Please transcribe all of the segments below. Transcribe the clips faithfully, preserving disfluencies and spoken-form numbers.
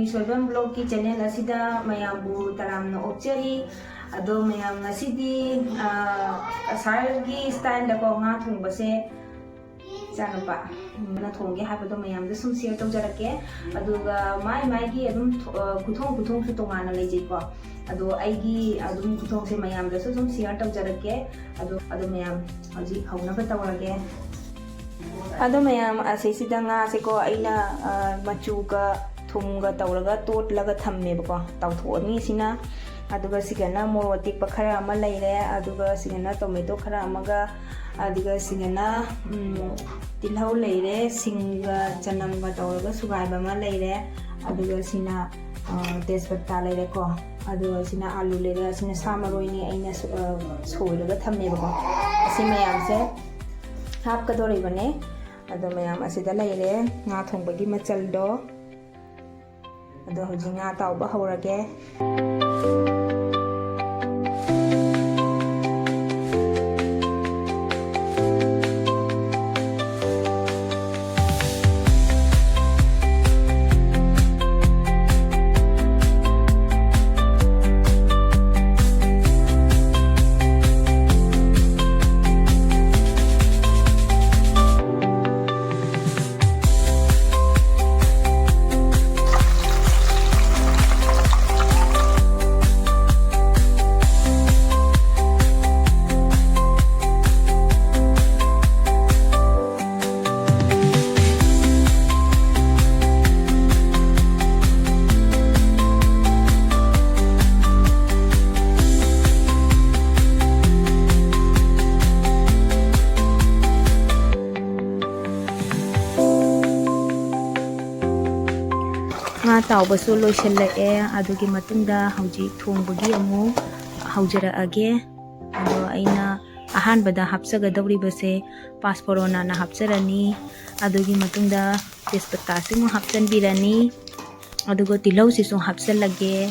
Soibam ꯕ꯭ꯂꯣꯒꯀꯤ channel ꯑꯁꯤꯗ ꯃꯌꯥꯝꯕꯨ ꯇꯔꯥꯝꯅ ꯑꯣꯛꯆꯔꯤ꯫ ꯑꯗꯣ ꯃꯌꯥꯝ, ꯉꯁꯤꯗꯤ, ꯑ, ꯁꯍꯔꯒꯤ ꯁ꯭ꯇꯥꯏꯜꯗꯀꯣ ꯉꯥ ꯊꯣꯡꯕꯁꯦ ꯏꯆꯥꯅꯨꯄꯥ, ꯎꯝ, ꯅ ꯊꯣꯡꯒꯦ ꯍꯥꯏꯕꯗꯣ ꯃꯌꯥꯝꯗ ꯁꯨꯝ ꯁꯤꯌꯔ ꯇꯧꯖꯔꯛꯀꯦ꯫ ꯑꯗꯨꯒ ꯃꯥꯏ ꯃꯥꯏꯒꯤ ꯑꯗꯨꯝ ꯊꯣ-, ꯑ, ꯈꯨꯊꯣꯡ ꯈꯨꯊꯣꯡꯁꯨ ꯇꯣꯉꯥꯟꯅ ꯂꯩꯖꯩꯀꯣ꯫ ꯑꯗꯣ ꯑꯩꯒꯤ ꯑꯗꯨꯝ ꯈꯨꯊꯣꯡꯁꯦ ꯃꯌꯥꯝꯗꯁꯨ ꯁꯨꯝ ꯁꯤꯌꯔ ꯇꯧꯖꯔꯛꯀꯦ꯫ ꯑꯗꯣ, ꯑꯗꯣ ꯃꯌꯥꯝ ꯍꯧꯖꯤꯛ ꯍꯧꯅꯕ ꯇꯧꯔꯒꯦ꯫ ꯑꯗꯣ ꯃꯌꯥꯝ, ꯑꯁꯤꯁꯤꯗ ꯉꯥꯁꯦꯀꯣ ꯑꯩꯅ, ꯑ, ꯃꯆꯨꯒ ꯊꯨꯝꯒ ꯇꯧꯔꯒ ꯇꯣꯠꯂꯒ ꯊꯝꯃꯦꯕꯀꯣ꯫ ꯇꯥꯎꯊꯣꯛꯑꯅꯤ ꯁꯤꯅ꯫ ꯑꯗꯨꯒ ꯁꯤꯒꯅ ꯃꯣꯔꯣꯛ ꯑꯇꯦꯛꯄ ꯈꯔ ꯑꯃ ꯂꯩꯔꯦ, ꯑꯗꯨꯒ ꯁꯤꯒꯅ ꯇꯣꯃꯦꯇꯣ ꯈꯔ ꯑꯃꯒ, ꯑꯗꯨꯒ ꯁꯤꯒꯅ, ꯎꯝ, ꯇꯤꯜꯍꯧ ꯂꯩꯔꯦ, ꯁꯤꯡꯒ ꯆꯅꯝꯒ ꯇꯧꯔꯒ ꯁꯨꯒꯥꯏꯕ ꯑꯃ ꯂꯩꯔꯦ, ꯑꯗꯨꯒ ꯁꯤꯅ, ꯑ, ꯇꯦꯖꯄꯇꯥ ꯂꯩꯔꯦꯀꯣ, ꯑꯗꯨꯒ ꯁꯤꯅ ꯑꯥꯂꯨ ꯂꯩꯔꯦ, ꯑꯁꯤꯅ ꯁꯥ ꯃꯔꯣꯏꯅꯤ ꯑꯩꯅ ꯁꯨ-, ꯑ, ꯁꯣꯏꯔꯒ ꯊꯝꯃꯦꯕꯀꯣ꯫ ꯑꯁꯤ ꯃꯌꯥꯝꯁꯦ ꯍꯥꯞꯀꯗꯧꯔꯤꯕꯅꯦ꯫ ꯑꯗꯣ ꯃꯌꯥꯝ, ꯑꯁꯤꯗ ꯂꯩꯔꯦ ꯉꯥ ꯊꯣꯡꯕꯒꯤ ꯃꯆꯜꯗꯣ꯫ ꯑꯗꯣ ꯍꯧꯖꯤꯛ ꯉꯥ ꯇꯥꯎꯕ ꯍꯧꯔꯒꯦ꯫ ꯉꯥ ꯇꯥꯎꯕꯁꯨ ꯂꯣꯏꯁꯤꯜꯂꯛꯑꯦ꯫ ꯑꯗꯨꯒꯤ ꯃꯇꯨꯡꯗ ꯍꯧꯖꯤꯛ ꯊꯣꯡꯕꯒꯤ ꯑꯃꯨꯛ ꯍꯧꯖꯔꯛꯑꯒꯦ꯫ ꯑꯗꯣ ꯑꯩꯅ ꯑꯍꯥꯟꯕꯗ ꯍꯥꯞꯆꯒꯗꯧꯔꯤꯕꯁꯦ ꯄꯥꯁꯄꯣꯔꯣꯟ ꯍꯥꯟꯅ ꯍꯥꯞꯆꯔꯅꯤ꯫ ꯑꯗꯨꯒꯤ ꯃꯇꯨꯡꯗ ꯇꯦꯖꯄꯇꯥꯁꯤ ꯑꯃꯨꯛ ꯍꯥꯞꯆꯤꯟꯕꯤꯔꯅꯤ꯫ ꯑꯗꯨꯒ ꯇꯤꯜꯍꯧꯁꯤꯁꯨ ꯍꯥꯞꯆꯤꯜꯂꯒꯦ꯫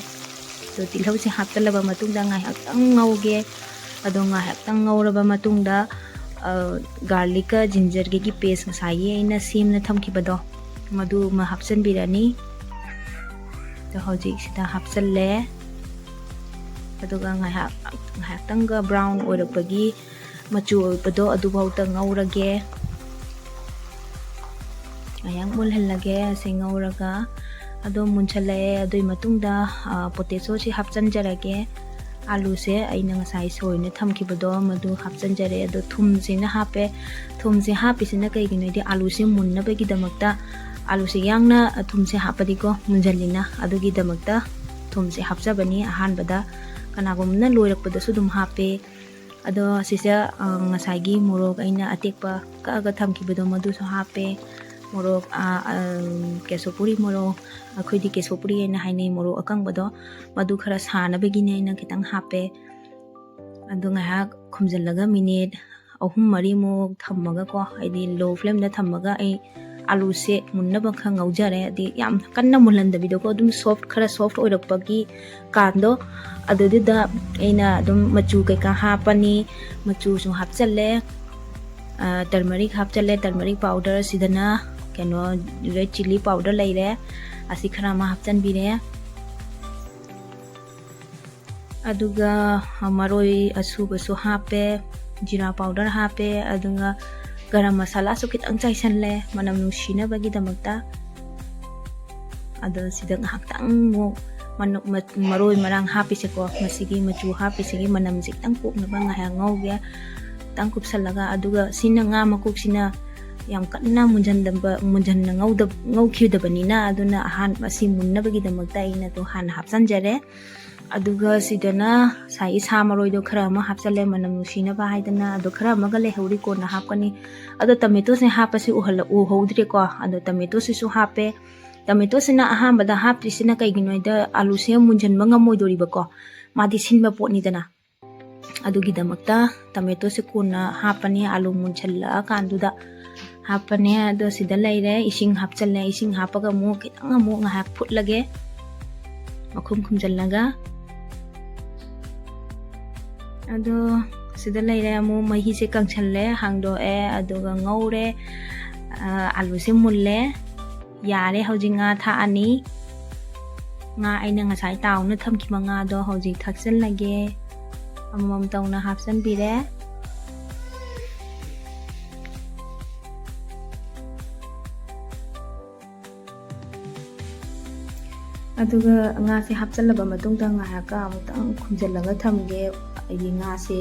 ꯑꯗꯣ ꯇꯤꯜꯍꯧꯁꯤ ꯍꯥꯞꯆꯤꯜꯂꯕ ꯃꯇꯨꯡꯗ ꯉꯥꯏꯍꯥꯛꯇꯪ ꯉꯧꯒꯦ꯫ ꯑꯗꯣ ꯉꯥꯏꯍꯥꯛꯇꯪ ꯉꯧꯔꯕ ꯃꯇꯨꯡꯗ, ꯑ, ꯒꯥꯔꯂꯤꯛꯀ ꯖꯤꯟꯖꯔꯒꯒꯤ ꯄꯦꯁ ꯉꯁꯥꯏꯒꯤ ꯑꯩꯅ ꯁꯦꯝꯅ ꯊꯝꯈꯤꯕꯗꯣ, ꯃꯗꯨ ꯑꯃ ꯍꯥꯞꯆꯤꯟꯕꯤꯔꯅꯤ꯫ ꯑꯗꯣ ꯍꯧꯖꯤꯛ ꯁꯤꯗ ꯍꯥꯞꯆꯜꯂꯦ꯫ ꯑꯗꯨꯒ ꯉꯥꯏꯍꯥꯛ, ꯉꯥꯏꯍꯥꯛꯇꯪꯒ brown ꯑꯣꯏꯔꯛꯄꯒꯤ ꯃꯆꯨ ꯑꯣꯏꯕꯗꯣ ꯑꯗꯨꯐꯥꯎꯗ ꯉꯧꯔꯒꯦ꯫ ꯉꯥꯏꯍꯥꯛ ꯃꯨꯜꯍꯜꯂꯒꯦ꯫ ꯑꯁꯤ ꯉꯧꯔꯒ ꯑꯗꯣ ꯃꯨꯟꯁꯜꯂꯛꯑꯦ꯫ ꯑꯗꯨꯒꯤ ꯃꯇꯨꯡꯗ, ꯑ, potato ꯁꯤ ꯍꯥꯞꯆꯟꯖꯔꯒꯦ꯫ ꯑꯥꯂꯨꯁꯦ ꯑꯩꯅ ꯉꯁꯥꯏ ꯁꯣꯏꯅ ꯊꯝꯈꯤꯕꯗꯣ ꯃꯗꯨ ꯍꯥꯞꯆꯟꯖꯔꯦ꯫ ꯑꯗꯣ ꯊꯨꯝꯁꯤꯅ ꯍꯥꯞꯄꯦ꯫ ꯊꯨꯝꯁꯦ ꯍꯥꯞꯄꯤꯁꯤꯅ ꯀꯩꯒꯤꯅꯣ ꯍꯥꯏꯗꯤ ꯑꯥꯂꯨꯁꯦ ꯃꯨꯟꯅꯕꯒꯤꯗꯃꯛꯇ꯫ ꯑꯥꯂꯨꯁꯦ ꯌꯥꯡꯅ ꯊꯨꯝꯁꯦ ꯍꯥꯞꯄꯗꯤꯀꯣ ꯃꯨꯟꯖꯜꯂꯤꯅ, ꯑꯗꯨꯒꯤꯗꯃꯛꯇ ꯊꯨꯝꯁꯦ ꯍꯥꯞꯆꯕꯅꯤ ꯑꯍꯥꯟꯕꯗ꯫ ꯀꯅꯥꯒꯨꯝꯕꯅ ꯂꯣꯏꯔꯛꯄꯗꯁꯨ ꯑꯗꯨꯝ ꯍꯥꯞꯄꯦ꯫ ꯑꯗꯣ ꯁꯤꯁꯦ, ꯑ, ꯉꯁꯥꯏꯒꯤ ꯃꯣꯔꯣꯛ ꯑꯩꯅ ꯑꯇꯦꯛꯄ ꯀꯛꯑꯒ ꯊꯝꯈꯤꯕꯗꯣ ꯃꯗꯨꯁꯨ ꯍꯥꯞꯄꯦ꯫ ꯃꯣꯔꯣꯛ, ꯑ, ꯑ, ꯀꯦꯁꯣꯄꯨꯔꯤ ꯃꯣꯔꯣꯛ, ꯑꯩꯈꯣꯏꯗꯤ ꯀꯦꯁꯣꯄꯨꯔꯤ ꯍꯥꯏꯅ ꯍꯥꯏꯅꯩ, ꯃꯣꯔꯣꯛ ꯑꯀꯪꯕꯗꯣ, ꯃꯗꯨ ꯈꯔ ꯁꯥꯅꯕꯒꯤꯅꯦ ꯑꯩꯅ ꯈꯤꯇꯪ ꯍꯥꯞꯄꯦ꯫ ꯑꯗꯨ ꯉꯥꯏꯍꯥꯛ ꯈꯨꯝꯖꯤꯜꯂꯒ ꯃꯤꯅꯤꯠ ꯑꯍꯨꯝ ꯃꯔꯤꯃꯨꯛ ꯊꯝꯃꯒꯀꯣ, ꯍꯥꯏꯗꯤ low flame ꯗ ꯊꯝꯃꯒ ꯑꯩ ꯑꯥꯂꯨꯁꯦ ꯃꯨꯟꯅꯕ ꯈꯔ ꯉꯧꯖꯔꯦ꯫ ꯍꯥꯏꯗꯤ ꯌꯥꯝ ꯀꯟꯅ ꯃꯨꯜꯍꯟꯗꯕꯤꯗꯀꯣ, ꯑꯗꯨꯝ soft, ꯈꯔ soft ꯑꯣꯏꯔꯛꯄꯒꯤ ꯀꯥꯟꯗꯣ, ꯑꯗꯨꯗꯨꯗ ꯑꯩꯅ ꯑꯗꯨꯝ ꯃꯆꯨ ꯀꯩꯀꯥ ꯍꯥꯞꯄꯅꯤ꯫ ꯃꯆꯨꯁꯨ ꯍꯥꯞꯆꯜꯂꯦ꯫ ꯑ, turmeric ꯍꯥꯞꯆꯜꯂꯦ, turmeric powder꯫ ꯁꯤꯗꯅ ꯀꯩꯅꯣ, red chilli powder ꯂꯩꯔꯦ, ꯑꯁꯤ ꯈꯔ ꯑꯃ ꯍꯥꯞꯆꯟꯕꯤꯔꯦ꯫ ꯑꯗꯨꯒ ꯃꯔꯣꯏ ꯑꯁꯨꯕꯁꯨ ꯍꯥꯞꯄꯦ, ꯖꯤꯔꯥ powder ꯍꯥꯞꯄꯦ, ꯑꯗꯨꯒ ꯒꯔꯝ ꯃꯁꯥꯂꯥꯁꯨ ꯈꯤꯇꯪ ꯆꯥꯏꯁꯜꯂꯦ ꯃꯅꯝ ꯅꯨꯡꯁꯤꯅꯕꯒꯤꯗꯃꯛꯇ꯫ ꯑꯗꯣ ꯁꯤꯗ ꯉꯥꯏꯍꯥꯛꯇꯪ ꯑꯃꯨꯛ ꯃꯅ-, ꯃ-, ꯃꯔꯣꯏ ꯃꯔꯥꯡ ꯍꯥꯞꯄꯤꯁꯦꯀꯣ, ꯃꯁꯤꯒꯤ ꯃꯆꯨ ꯍꯥꯞꯄꯤꯁꯤꯒꯤ ꯃꯅꯝꯁꯦ ꯈꯤꯇꯪ ꯀꯣꯛꯅꯕ ꯉꯥꯏꯍꯥꯛ ꯉꯧꯒꯦ꯫ ꯈꯤꯇꯪ ꯀꯨꯞꯁꯜꯂꯒ, ꯑꯗꯨꯒ ꯁꯤꯅ ꯉꯥ ꯃꯀꯣꯛꯁꯤꯅ ꯌꯥꯝ ꯀꯟꯅ ꯃꯨꯟꯖꯟꯗꯕ, ꯃꯨꯟꯖꯟꯅ ꯉꯧꯗ-, ꯉꯧꯈꯤꯗꯕꯅꯤꯅ, ꯑꯗꯨꯅ ꯑꯍꯥꯟꯕ ꯑꯁꯤ ꯃꯨꯟꯅꯕꯒꯤꯗꯃꯛꯇ ꯑꯩꯅ ꯑꯗꯨ ꯍꯥꯟꯅ ꯍꯥꯞꯆꯟꯖꯔꯦ꯫ ꯑꯗꯨꯒ ꯁꯤꯗꯅ ꯉꯁꯥꯏꯒꯤ ꯁꯥ ꯃꯔꯣꯏꯗꯣ ꯈꯔ ꯑꯃ ꯍꯥꯞꯆꯜꯂꯦ, ꯃꯅꯝ ꯅꯨꯡꯁꯤꯅꯕ ꯍꯥꯏꯗꯅ꯫ ꯑꯗꯣ ꯈꯔ ꯑꯃꯒ ꯂꯩꯍꯧꯔꯤ, ꯀꯣꯟꯅ ꯍꯥꯞꯀꯅꯤ꯫ ꯑꯗꯣ tomatoes ꯁꯦ ꯍꯥꯞꯄꯁꯤ ꯎꯍꯜꯂ-, ꯎꯍꯧꯗ꯭ꯔꯦꯀꯣ꯫ ꯑꯗꯣ tomatoes ꯁꯤꯁꯨ ꯍꯥꯞꯄꯦ꯫ Tomato ꯁꯤꯅ ꯑꯍꯥꯟꯕꯗ ꯍꯥꯞꯇ꯭ꯔꯤꯁꯤꯅ ꯀꯩꯒꯤꯅꯣ ꯍꯥꯏꯗ, ꯑꯥꯂꯨꯁꯦ ꯃꯨꯟꯖꯟꯕ ꯉꯝꯃꯣꯏꯗꯣꯔꯤꯕꯀꯣ, ꯃꯥꯗꯤ ꯁꯤꯟꯕ ꯄꯣꯠꯅꯤꯗꯅ꯫ ꯑꯗꯨꯒꯤꯗꯃꯛꯇ tomato ꯁꯦ ꯀꯣꯟꯅ ꯍꯥꯞꯄꯅꯤ, ꯑꯥꯂꯨ ꯃꯨꯟꯁꯜꯂꯛꯑꯀꯥꯟꯗꯨꯗ ꯍꯥꯞꯄꯅꯦ꯫ ꯑꯗꯣ ꯁꯤꯗ ꯂꯩꯔꯦ, ꯏꯁꯤꯡ ꯍꯥꯞꯆꯜꯂꯦ꯫ ꯏꯁꯤꯡ ꯍꯥꯞꯄꯒ ꯑꯃꯨꯛ ꯈꯤꯇꯪ ꯑꯃꯨꯛ ꯉꯥꯏꯍꯥꯛ ꯐꯨꯠꯂꯒꯦ, ꯃꯈꯨꯝ ꯈꯨꯝꯖꯜꯂꯒ꯫ ꯑꯗꯣ ꯁꯤꯗ ꯂꯩꯔꯦ, ꯑꯃꯨꯛ ꯃꯍꯤꯁꯦ ꯀꯪꯁꯜꯂꯦ, ꯍꯥꯡꯗꯣꯛꯑꯦ, ꯑꯗꯨꯒ ꯉꯧꯔꯦ꯫ ꯑ, ꯑꯥꯂꯨꯁꯦ ꯃꯨꯜꯂꯦ, ꯌꯥꯔꯦ, ꯍꯧꯖꯤꯛ ꯉꯥ ꯊꯥꯛꯑꯅꯤ꯫ ꯉꯥ ꯑꯩꯅ ꯉꯁꯥꯏ ꯇꯥꯎꯅ ꯊꯝꯈꯤꯕ ꯉꯥꯗꯣ ꯍꯧꯖꯤꯛ ꯊꯥꯛꯆꯤꯜꯂꯒꯦ꯫ ꯑꯃꯃꯝ ꯇꯧꯅ ꯍꯥꯞꯆꯤꯟꯕꯤꯔꯦ꯫ ꯑꯗꯨꯒ ꯉꯥꯁꯦ ꯍꯥꯞꯆꯤꯜꯂꯕ ꯃꯇꯨꯡꯗ ꯉꯥꯏꯍꯥꯛꯀ ꯑꯃꯨꯛꯇꯪ ꯈꯨꯝꯖꯤꯜꯂꯒ ꯊꯝꯒꯦ꯫ ꯑꯩꯗꯤ ꯉꯥꯁꯦ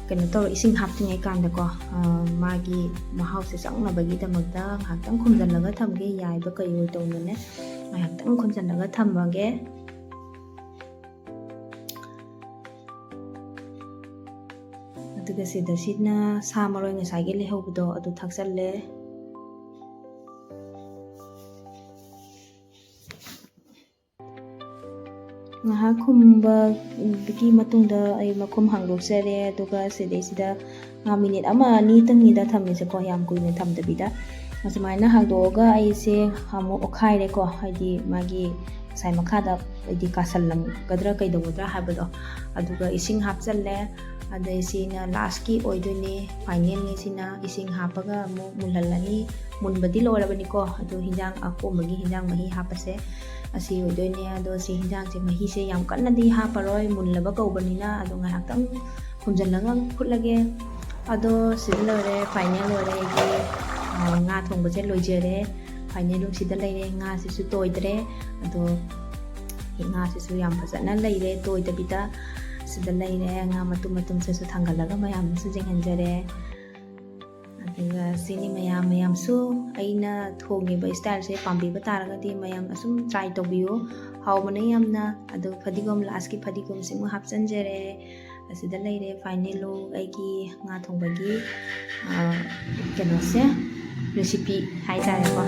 ꯀꯩꯅꯣ ꯇꯧꯔ, ꯏꯁꯤꯡ ꯍꯥꯞꯇ꯭ꯔꯤꯉꯩ ꯀꯥꯟꯗꯀꯣ, ꯑ, ꯃꯥꯒꯤ ꯃꯍꯥꯎꯁꯦ ꯆꯪꯅꯕꯒꯤꯗꯃꯛꯇ ꯉꯥꯏꯍꯥꯛꯇꯪ ꯈꯨꯝꯖꯤꯜꯂꯒ ꯊꯝꯒꯦ꯫ ꯌꯥꯏꯕ ꯀꯩ ꯑꯣꯏ ꯇꯧꯅꯅꯦ, ꯉꯥꯏꯍꯥꯛꯇꯪ ꯈꯨꯝꯖꯤꯜꯂꯒ ꯊꯝꯃꯒꯦ꯫ ꯑꯗꯨꯒ ꯁꯤꯗ ꯁꯤꯅ ꯁꯥ ꯃꯔꯣꯏ ꯉꯁꯥꯏꯒꯤ ꯂꯩꯍꯧꯕꯗꯣ ꯑꯗꯨ ꯊꯥꯛꯆꯜꯂꯦ꯫ ꯉꯥꯏꯍꯥꯛ ꯈꯨꯝꯕꯒꯤ ꯃꯇꯨꯡꯗ ꯑꯩ ꯃꯈꯨꯝ ꯍꯥꯡꯗꯣꯛꯆꯔꯦ꯫ ꯑꯗꯨꯒ ꯁꯤꯗꯩꯁꯤꯗ ꯉꯥ ꯃꯤꯅꯤꯠ ꯑꯃ ꯑꯅꯤꯇꯪꯅꯤꯗ ꯊꯝꯃꯤꯁꯦꯀꯣ, ꯌꯥꯝ ꯀꯨꯏꯅ ꯊꯝꯗꯕꯤꯗ꯫ ꯑꯁꯨꯃꯥꯏꯅ ꯍꯥꯡꯗꯣꯛꯑꯒ ꯑꯩꯁꯦ ꯑꯃꯨꯛ ꯑꯣꯠꯈꯥꯏꯔꯦꯀꯣ, ꯍꯥꯏꯗꯤ ꯃꯥꯒꯤ ꯉꯁꯥꯏ ꯃꯈꯥꯗ ꯍꯥꯏꯗꯤ ꯀꯥꯁꯜꯂꯝꯒꯗ꯭ꯔꯥ ꯀꯩꯗꯧꯒꯗ꯭ꯔꯥ ꯍꯥꯏꯕꯗꯣ꯫ ꯑꯗꯨꯒ ꯏꯁꯤꯡ ꯍꯥꯞꯆꯜꯂꯦ꯫ ꯑꯗꯩ ꯁꯤꯅ ꯂꯥꯁꯀꯤ ꯑꯣꯏꯗꯣꯏꯅꯦ, ꯐꯥꯏꯅꯦꯜꯅꯤ꯫ ꯁꯤꯅ ꯏꯁꯤꯡ ꯍꯥꯞꯄꯒ ꯑꯃꯨꯛ ꯃꯨꯜꯍꯜꯂꯅꯤ꯫ ꯃꯨꯟꯕꯗꯤ ꯂꯣꯏꯔꯕꯅꯤꯀꯣ, ꯑꯗꯣ ꯍꯤꯟꯖꯥꯡ ꯑꯀꯣꯝꯕꯒꯤ ꯍꯤꯟꯖꯥꯡ ꯃꯍꯤ ꯍꯥꯞꯄꯁꯦ ꯑꯁꯤ ꯑꯣꯏꯗꯣꯏꯅꯦ꯫ ꯑꯗꯣ ꯁꯤ ꯍꯤꯟꯖꯥꯡꯁꯦ ꯃꯍꯤꯁꯦ ꯌꯥꯝ ꯀꯟꯅꯗꯤ ꯍꯥꯞꯄꯔꯣꯏ, ꯃꯨꯜꯂꯕ ꯀꯧꯕꯅꯤꯅ꯫ ꯑꯗꯣ ꯉꯥꯏꯍꯥꯛꯇꯪ ꯈꯨꯝꯖꯤꯜꯂꯒ ꯐꯨꯠꯂꯒꯦ꯫ ꯑꯗꯣ ꯁꯤꯗ ꯂꯣꯏꯔꯦ, ꯐꯥꯏꯅꯦꯜ ꯂꯣꯏꯔꯦ꯫ ꯑꯩꯒꯤ, ꯑ, ꯉꯥ ꯊꯣꯡꯕꯁꯦ ꯂꯣꯏꯖꯔꯦ꯫ ꯐꯥꯏꯅꯦꯜ ꯂꯨꯛꯁꯤꯗ ꯂꯩꯔꯦ꯫ ꯉꯥꯁꯤꯁꯨ ꯇꯣꯏꯗ꯭ꯔꯦ꯫ ꯑꯗꯣ ꯉꯥꯁꯤꯁꯨ ꯌꯥꯝ ꯐꯖꯅ ꯂꯩꯔꯦ, ꯇꯣꯏꯗꯕꯤꯗ ꯁꯤꯗ ꯂꯩꯔꯦ꯫ ꯉꯥ ꯃꯇꯨꯝ ꯃꯇꯨꯝꯁꯤꯁꯨ ꯊꯥꯡꯒꯠꯂꯒ ꯃꯌꯥꯝꯗꯁꯨ ꯌꯦꯡꯍꯟꯖꯔꯦ꯫ ꯑꯗꯨꯒ ꯁꯤꯅꯤ ꯃꯌꯥꯝ, ꯃꯌꯥꯝꯁꯨ ꯑꯩꯅ ꯊꯣꯡꯉꯤꯕ ꯏꯁꯇꯥꯏꯜꯁꯦ ꯄꯥꯝꯕꯤꯕ ꯇꯥꯔꯒꯗꯤ ꯃꯌꯥꯝ ꯑꯁꯨꯝ ꯇ꯭ꯔꯥꯏ ꯇꯧꯕꯤꯌꯨ, ꯍꯥꯎꯕꯅ ꯌꯥꯝꯅ꯫ ꯑꯗꯨ ꯐꯗꯤꯒꯣꯝ, ꯂꯥꯁꯀꯤ ꯐꯗꯤꯒꯣꯝꯁꯤꯃꯨꯛ ꯍꯥꯞꯆꯤꯟꯖꯔꯦ꯫ ꯑꯁꯤꯗ ꯂꯩꯔꯦ ꯐꯥꯏꯅꯦꯜ ꯂꯨꯛ ꯑꯩꯒꯤ ꯉꯥ ꯊꯣꯡꯕꯒꯤ, ꯑ, ꯀꯩꯅꯣꯁꯦ, ꯔꯦꯁꯤꯄꯤ ꯍꯥꯏꯇꯥꯔꯦꯀꯣ꯫